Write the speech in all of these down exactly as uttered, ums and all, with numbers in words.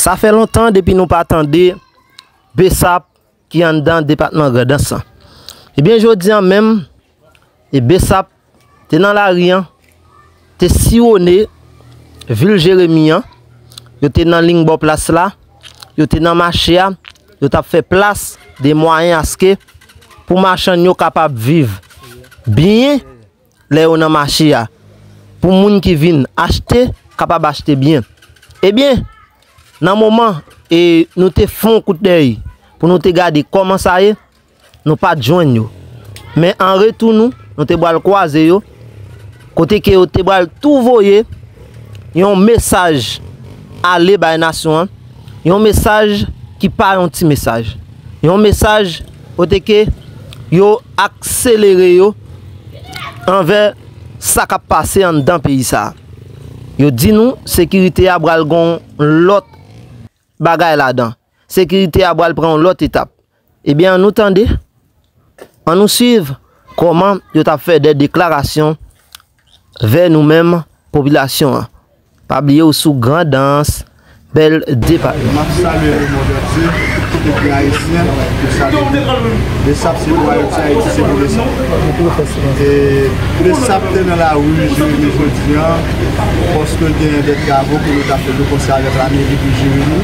Sa fè lontan depi nou pa tande BSAP ki anndan depatman Grandans lan. Ebyen, jodi a menm, e BSAP te nan lari an, te siwone vil Jeremi an, yo te nan liy bò plas la, yo te nan mache a, yo t ap fè plas de mwayen aske pou machann yo kapab viv byen lè yo nan mache a, pou moun ki vin achte kapab achte byen. Ebyen, nan moman e nou te fè yon kout dèy pou nou te gade kòman sa ye, nou pa t jwenn yo. Men an retou nou, nou te pral kwaze yo, kote ke yo te pral tou voye yon mesaj ale bay nasyon an, yon mesaj ki pa yon ti mesaj, yon mesaj kote ke yo akselere yo anvè sa k ap pase anndan peyi sa a. Yo di nou sekirite a pral gon lòt bagay ladan. Sekirite a pral pran yon lòt etap. Ebyen, ann nou tande, ann nou swiv kòman yo t ap fè de deklarasyon vè nou menm popilasyon an. Pa bliye w sou Grandans, bèl depatman. M ap salye lemonn antye, tout pèp ayisyen, m salye nou. BSAP se pou Ayiti, Ayiti se pou BSAP. E BSAP te nan lari Jeremi jodi a, paske gen de travo ke nou ta fè nou konsèy avèk lameri de Jeremi.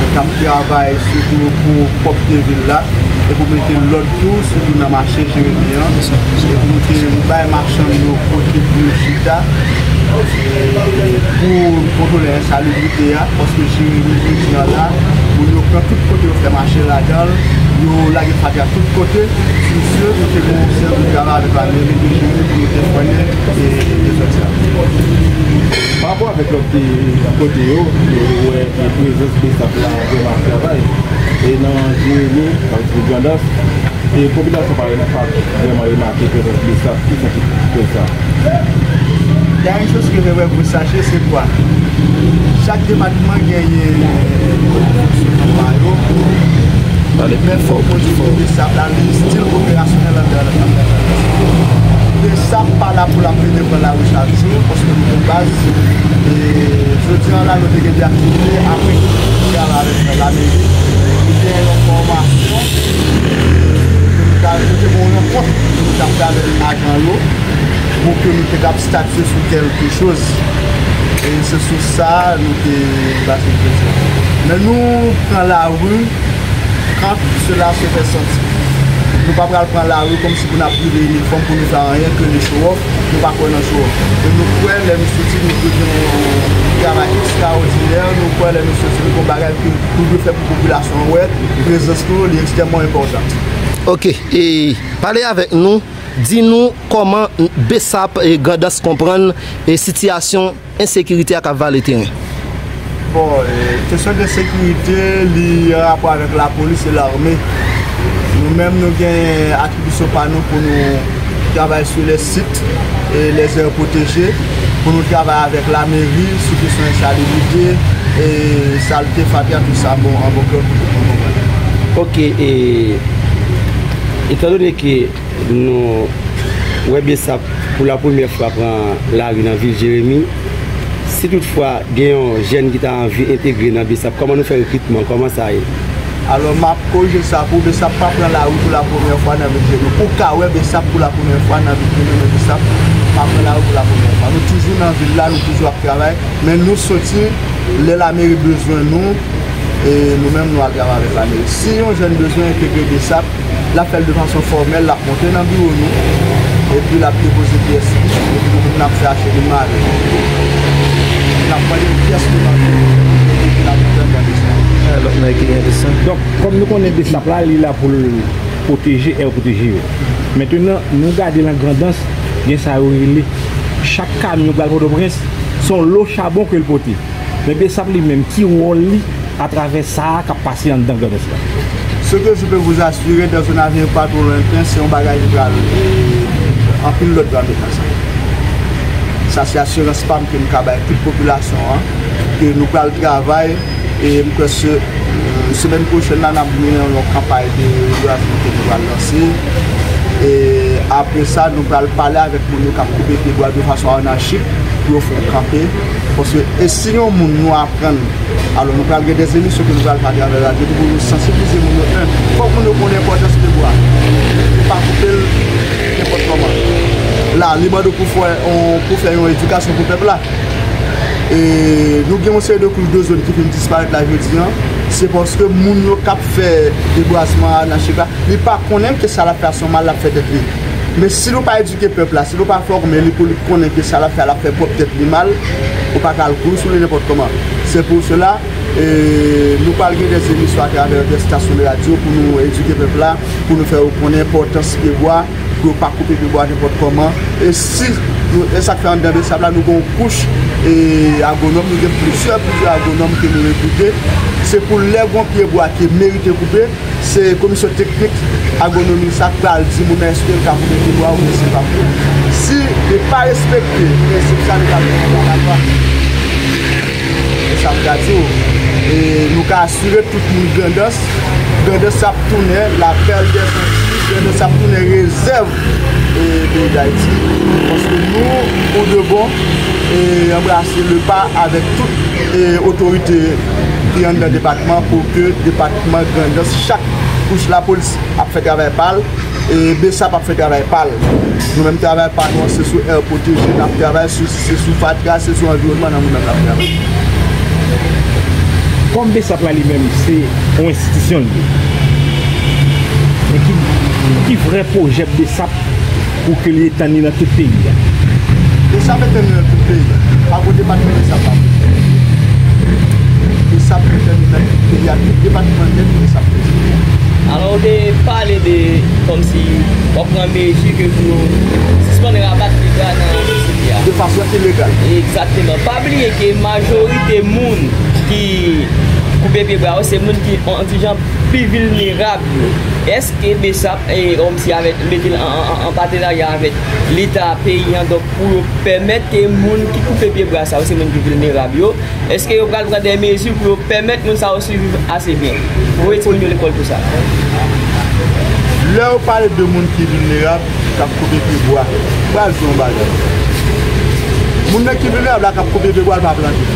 N ap travay sitou pou pwòpte vil la e pou mete lòd tou, sitou nan mache Jeremi an. E pou nou te bay machann yo kote pou yo chita, e pou kontwole ensalibrite a, paske Jeremi jodi a la, moun yo pran tout kote yo fè mache ladan l, yo lage fatra tout kote. Sou se, nou te gen yon sèvis de travay avèk lameri de Jeremi pou nou te frennen e dezòd sa. Pa rapò avèk lòt, e, kote yo, nou wè ke prezans BSAP la vrèman ap travay. E nan Jeremi, sa vle di Grandans, e popilasyon pa, pa vrèman remake prezans BSAP. Ki sa ki fè sa? Il y a une chose que j'aimerais que vous sachiez, c'est quoi? Chaque département gagne, euh, fonction pa yo. Men fòk mwen di ke BSAP la, li still operasyonèl anndan, anndan, anndan. BSAP pa la pou l ap vini pran lari chak jou, paske nou gen baz. E jodi a la, nou te gen de aktivite apre travay avèk lameri. Nou te gen yon fòmasyon, e, ke nou ta, nou te gen yon rankont ke nou t ap fè avèk ajan yo, pou ke nou te kab statye sou kèlke choz. E se sou sa nou te pase jodi a. Men nou pran lari quand cela se fait sentir. Nou pa pral pran lari kòmsi pou n ap prive inifòm pou nou fè anyen ke le show off. Nou pa kwè nan show off. E nou kwè lè nou soti, nou dwe gen yon travay ekstraòdinè. Nou kwè lè nou soti, nou gen yon bagay ke nou dwe fè pou popilasyon an wè prezans nou, li ekstrèmman enpòtan. Ok, e pale avèk nou, di nou kòman BSAP e Grandans konprann e sitiyasyon ensekirite a k ap vale teren. Bon, e, kesyon de sekirite, li an rapò avèk lapolis e lame. Nou menm, nou gen atribisyon pa nou pou nou travay sou les sites e les aires protégées, pou nou travay avèk lameri sou kesyon ensalibrite e salte, fatra, tout sa, bon, an bon kè pou tout moun konprann. Ok, e, etandone ke nou wè BSAP pou la premyè fwa pran lari nan vil Jeremi. Si toutfwa gen yon jèn ki ta anvi entegre nan BSAP, kòman nou fè rekritman? Kòman sa ye? Alò, m ap korije sa pou BSAP pa pran lari pou la premyè fwa nan vil Jeremi. Ou ka wè BSAP pou la premyè fwa nan vil Jeremi, men BSAP pa pran lari pou la premyè fwa. Nou toujou nan vil la, nou toujou ap travay, men nou soti lè lameri bezwen nou, e nou menm nou al travay avèk lameri. Si yon jèn bezwen entegre BSAP, l ap fè l de fason fòmèl, l ap monte nan biwo nou, epi l ap depoze pyès li, epi nou menm n ap fè achemineman avè l. N ap mande pyès nou nan men l, epi n ap fè l nan BSAP. Ah, lòt nèg ki gen de san. Donk, kòm nou konnen BSAP la, li la pou l pwoteje, è pwoteje yo. Mentenan, nou gade nan Grandans, gen sa yo rele, chak kamyon pral Pòtoprens, se yon lo chabon ke l pote. Men BSAP li menm, ki wòl li atravè sa a k ap pase anndan Grandans la? Ce que je peux vous assurer, dans un avenir pas trop lointain, se yon bagay ki pral, e, anpil lòt pral met ansanm. Sa se asirans pa m ke m ka bay tout popilasyon an, ke nou pral travay, e m kwè se, e, semèn pwochèn la, n ap gen yon kanpay de rebwazman ke nou pral lanse. E Apre sa, nou pral pale avèk moun yo k ap koupe pye bwa de fason anachik pou yo fè yon kanpe. Paske, e si yon moun nou aprann, alò nou pral gen de emisyon ke nou pral fè atravè radyo tou pou nou sansibilize moun yo. En, fòk moun yo konnen enpòtans pye bwa. Yo pa koupe l nenpòt kòman. La, li mande pou fè, on, pou fè yon edikasyon pou pèp la. E nou gen yon seri de kouch de zòn ki fin disparèt la jodi an. Se paske moun yo k ap fè debwazman anachik la, li pa konnen ke sa l ap fè a se yon mal l ap fè tèt li. Men si nou pa edike pèp la, si nou pa fòme li pou li konnen ke sa l ap fè a l ap fè pwòp tèt li mal, ou pa ka al kouri sou li nenpòt kòman. Se pou sela, e, nou pral gen de emisyon atravè de estasyon de radyo pou nou edike pèp la, pou nou fè yo konnen enpòtans pye bwa, pou yo pa koupe pye bwa nenpòt kòman. E si nou, e sa k fè anndan Besap la, nou gen yon kouch, e, agwonòm, nou gen plizyè, plizyè agwonòm ke nou rekrite. Se pou lè gen yon pye bwa ki merite koupe, se komisyon teknik agwonomi sa k pral di moun nan èske l ka koupe pye bwa oubyen si l pa koupe. Si li pa respekte prensip sa, li ka fè yon konbatwa. E sa m ka di w, e nou ka asire tout moun Grandans, Grandans ap tounen la perle des Antilles, Grandans ap tounen rezèv, e, peyi Dayiti. Paske nou, pou de bon, e, anbrase le pa avèk tout, e, otorite ki anndan depatman pou ke depatman Grandans, chak kouch lapolis ap fè travay pa l, e, Besap ap fè travay pa l. Nou menm travay pa nou an, se sou air protégé n ap travay, sou, se sou fatra, se sou anviwònman nan nou menm n ap travay. Kòm Besap la li menm, se yon enstitisyon l ye. Men ki, ki vrè pwojè Besap pou ke li etann li nan tout peyi a? Besap etann li nan tout peyi a. Pa gon depatman Besap pa pou. Besap etann li nan tout peyi a, tout depatman nèt Besap prezante. Alò, ou te pale de kòmsi w ap pran mezi ke pou yo sispann rabat pye bwa nan sosyete a. De fason ilegal. Egzakteman. Pa bliye ke majorite moun ki koupe pye bwa yo, se moun ki yon ti jan pi vilnerab yo. Èske Besap, e, kòmsi avèk, mete l an, an, an, an patenarya avèk Leta peyi an, donk, pou yo pèmèt ke moun ki koupe pye bwa sa yo, se moun ki vilnerab yo, èske yo pral pran de mezi pou yo pèmèt moun sa yo siviv ase byen, pou yo retire moun yo lekòl, tou sa? Lè yo pale de moun ki vilnerab, k ap koupe pye bwa, m pral di yon bagay. Moun nan ki vilnerab la k ap koupe pye bwa, l pa plante.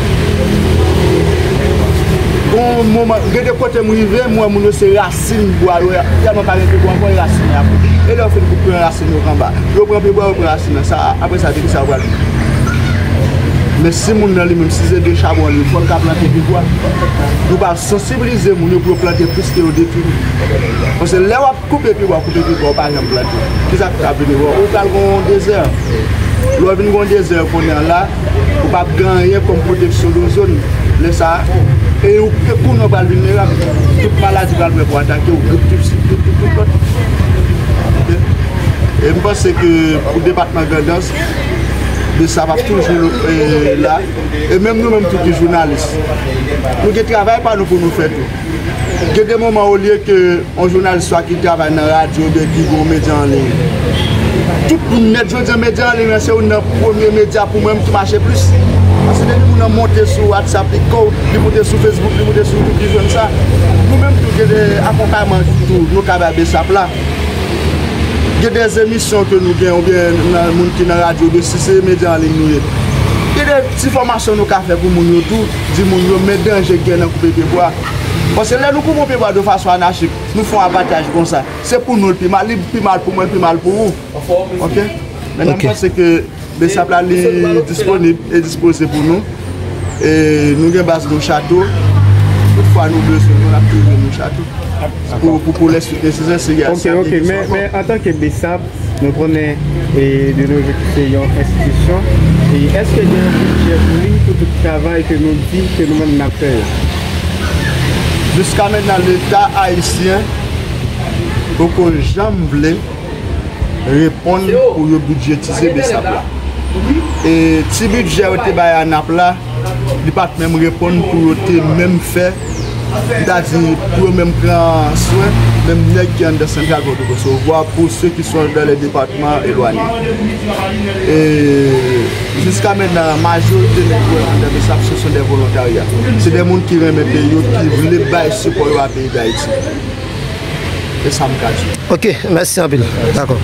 Gon moman, gen de kote m rive, m wè moun yo se rasin bwa yo, tèlman pa gen pye bwa ankò, e rasin y ap koupe. E lè yo fin koupe rasin yo k anba, yo pran pye bwa, yo pran rasin nan. Sa, apre sa, de ki sa yo pral viv? Men si moun nan li menm, si se de chabon li, fò l ka plante pye bwa. Nou pral sansibilize moun yo pou yo plante plis ke yo detwi. Paske lè w ap koupe pye bwa, koupe pye bwa, ou pa janm plante. Kisa k ap vini wè w? Ou pral gen yon dezè. Lè w vin gen yon dezè kounye a la, ou p ap gen anyen kòm pwoteksyon de zòn. Lè sa a, e ou, e kounye a ou pral vilnerab. Tout maladi pral prè pou atake w, grip, tout, tout, tout, tout lòt. Oke? E m panse ke pou depatman Grandans, Besap ap toujou, e, la. E menm nou menm tou ki jounalis, nou gen travay pa nou pou nou fè tou. Gen de moman, olye ke yon jounalis swa ki travay nan radyo oubyen ki gen yon medya an liy, tout moun nèt, jodi a, medya an liy lan se youn nan premye medya pou mwen menm ki mache plis. Paske depi moun nan monte sou WhatsApp, li ko-, li monte sou Facebook, li monte sou YouTube, li jwenn sa. Nou menm tou gen de akonpayman tou nou ka bay Besap la. Gen de emisyon ke nou gen, oubyen nan moun ki nan radyo, de si se medya an liy nou ye. Gen de ti fòmasyon nou ka fè pou moun yo tou, di moun yo men danje k gen nan koupe pye bwa. Paske lè nou koupe yon pye bwa de fason anachik, nou fè yon abataj konsa. Se pou nou l pi mal, li pi mal pou mwen, l pi mal pou ou. Oke? Men nan, m panse ke Besap la, li disponib e dispoze pou nou. E nou gen baz nou Chato. Tout fwa nou bezwen nou, n ap toujou nou Chato. Pou, pou, pou lè suit nesesè, se ya. Oke, oke. Men, men antanke Besap, nou konnen, e, de nos jours ki se yon enstitisyon. E èske gen yon bidjè pou li, pou tout travay ke nou di ke nou menm n ap fè yo? Jiska mentnan, Leta ayisyen poko janm vle reponn pou yo bidjetize Besap la. E ti bidjè yo te bay ANAP la, li pa t menm reponn pou yo te menm fè, m ta di, pou yo menm pran swen menm nèg ki anndan Central Port-au-Prince, vwa pou se ki sont dans les départements éloignés. E jiska mentnan, majorite nèg yo anndan Besap, se sont des volontariats. Se de moun ki renmen peyi yo, ki vle bay sipò yo a peyi Dayiti. Se sa m ka di. Ok, mèsi anpil. Dakò.